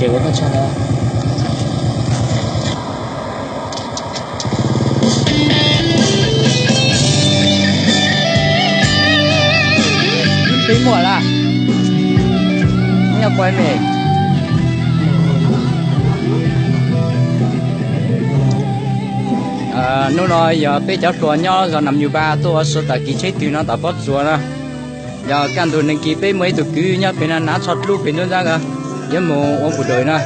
Ces ua koj tshaj na. Peb muaj lawm. Nyob kuv me. Hnub no yog peb cov hluas nyob zos Nam Nyuj Npas tuaj ua si tam kis tsheb twg no tom Pob Tsuas na. Yog kaj ntug neeg kis peb muaj ib tug kwv nyob pem no hnav tsho dlub pem nruab nrab ko, yuav mus ua npus daws na.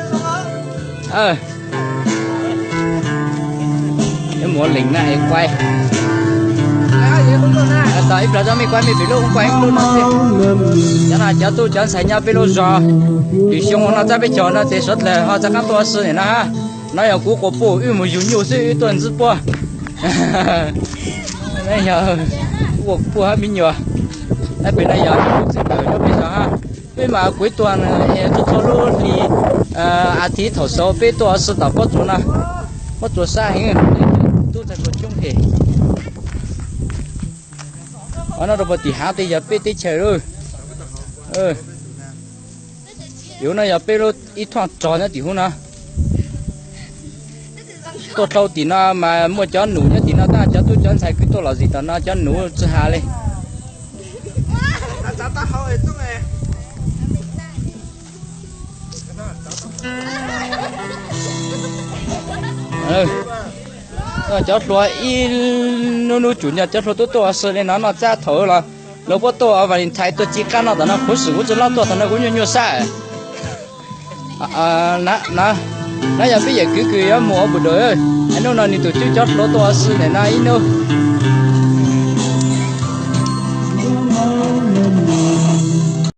Yuav mus ua lees na es kuaib. Tos ib pliag tso mej kuaib mej pem lub ua kuaib lub no xwb. Cov no cov tub cov ntxhais nyob peb lub zos, lwm xyoo no txab peb caug no ces suav dlawg ho txav qaab tuaj ua si nim no ha. No yog kuv quas puj wb mus yug nyuj xwb wb tuaj ntxwb puab. Yog kuv quas puj hab me nyuam. Pem no yog txiv ntawm nyob peb zos ha. Peb mas kuv ib tuag es txhua txhua lub hli as thiv thaum xaus peb tuaj ua si tom Pob Tsuas no. Pob Tsuas sab heev, tub txhais hluas coob heev. Qhov no rau puag tim hav tej yog peb teb chaws lawm. Yus no yog peb lub ib thooj rog nyob tim hub no. Tuaj dhau tim no mas muaj cov num nyob tim no tab cov tub cov ntxhais kwv tuaj lom zim tom no cov num tsi has li. Cov hluas ib nub nub tsum nyog cov hluas tuaj tuaj ua si li no noj txab thaum los lawv puab tuaj ua Valentine tuaj ci qab no tom no khuv xim kuv tsi lob tuaj tom no kuv nyuaj nyuaj sab. No yog peb yawm kwv kws yuav mus ua npus daws, hnub no nws tus cwj cov hluas tuaj ua si ntawm no ib hnub.